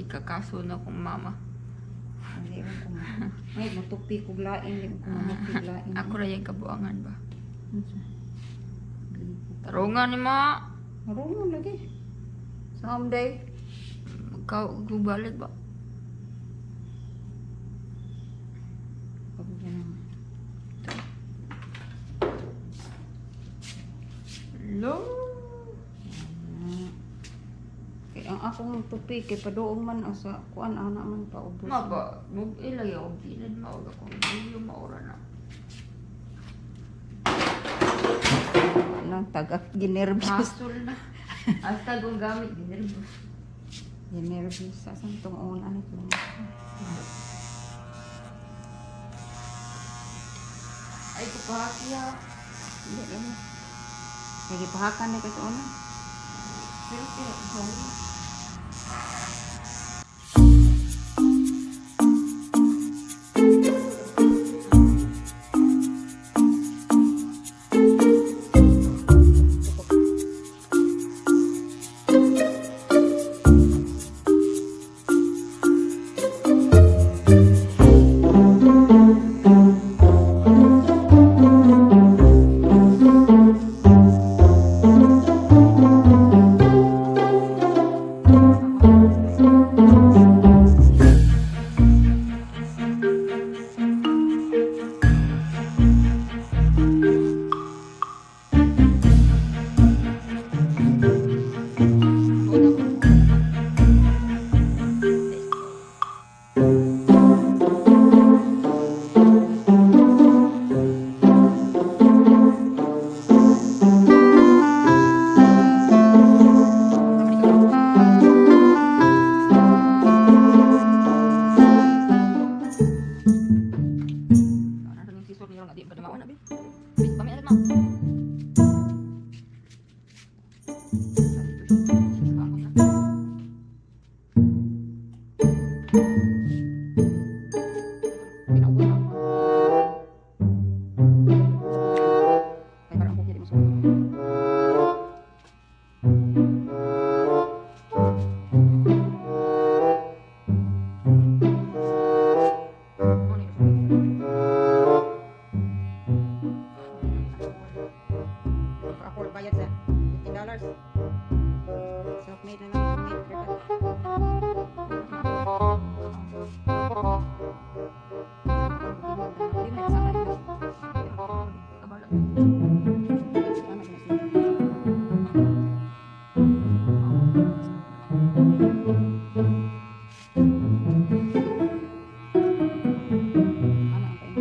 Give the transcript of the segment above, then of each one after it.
Ikakaso na kong mama. Hindi ko Ay, mutupi ko lain, di ko mamupi lain. Ako ra yung kabuangan ba. Unsa? Tarungan ni ma. Marunong lagi. Someday. Magkaw balik ba? Pag ganun. Hello. Kay ang akong tupi kay paduong man asa kuan ana man paubos. Ma ba, move ilay ako bilad maog akong video maura na. Nang tagak ginervyos. Hasol na. Hasta kong gamit ginerbos. Ginervyos sa tong una nito. Ay kupahaki ha. Hindi lang. Kay gipahakan ni kasi una. Pero pero sorry. Pinaubos na ako. Kay parang ang buhok niya di mo. Ako bayad sa $50. Self-made na lang. Made haircut. Hindi na kasama nila. Tama na sila. Ana ang kain.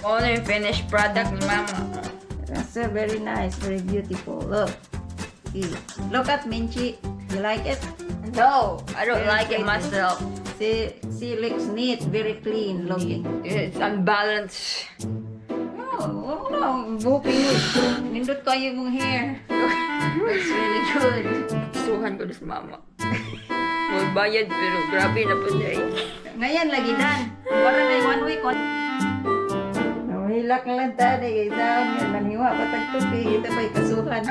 Ano yung finished product ni Mama? That's very nice, very beautiful. Look. See. Look at Minchi. You like it? No, I don't Very like it pretty. Myself. See, see, looks neat, very clean looking. It's unbalanced. Oh, no, buhok mo. Nindot kaayo imong hair. Looks really good. Kasuhan ko si Mama. Magbayad pero grabe na po siya eh. Ngayon lagi dan. Wala na yung one week. One. Hilak lang tani kay saan yan manhiwa patag tupi kita pa'y kasuhan.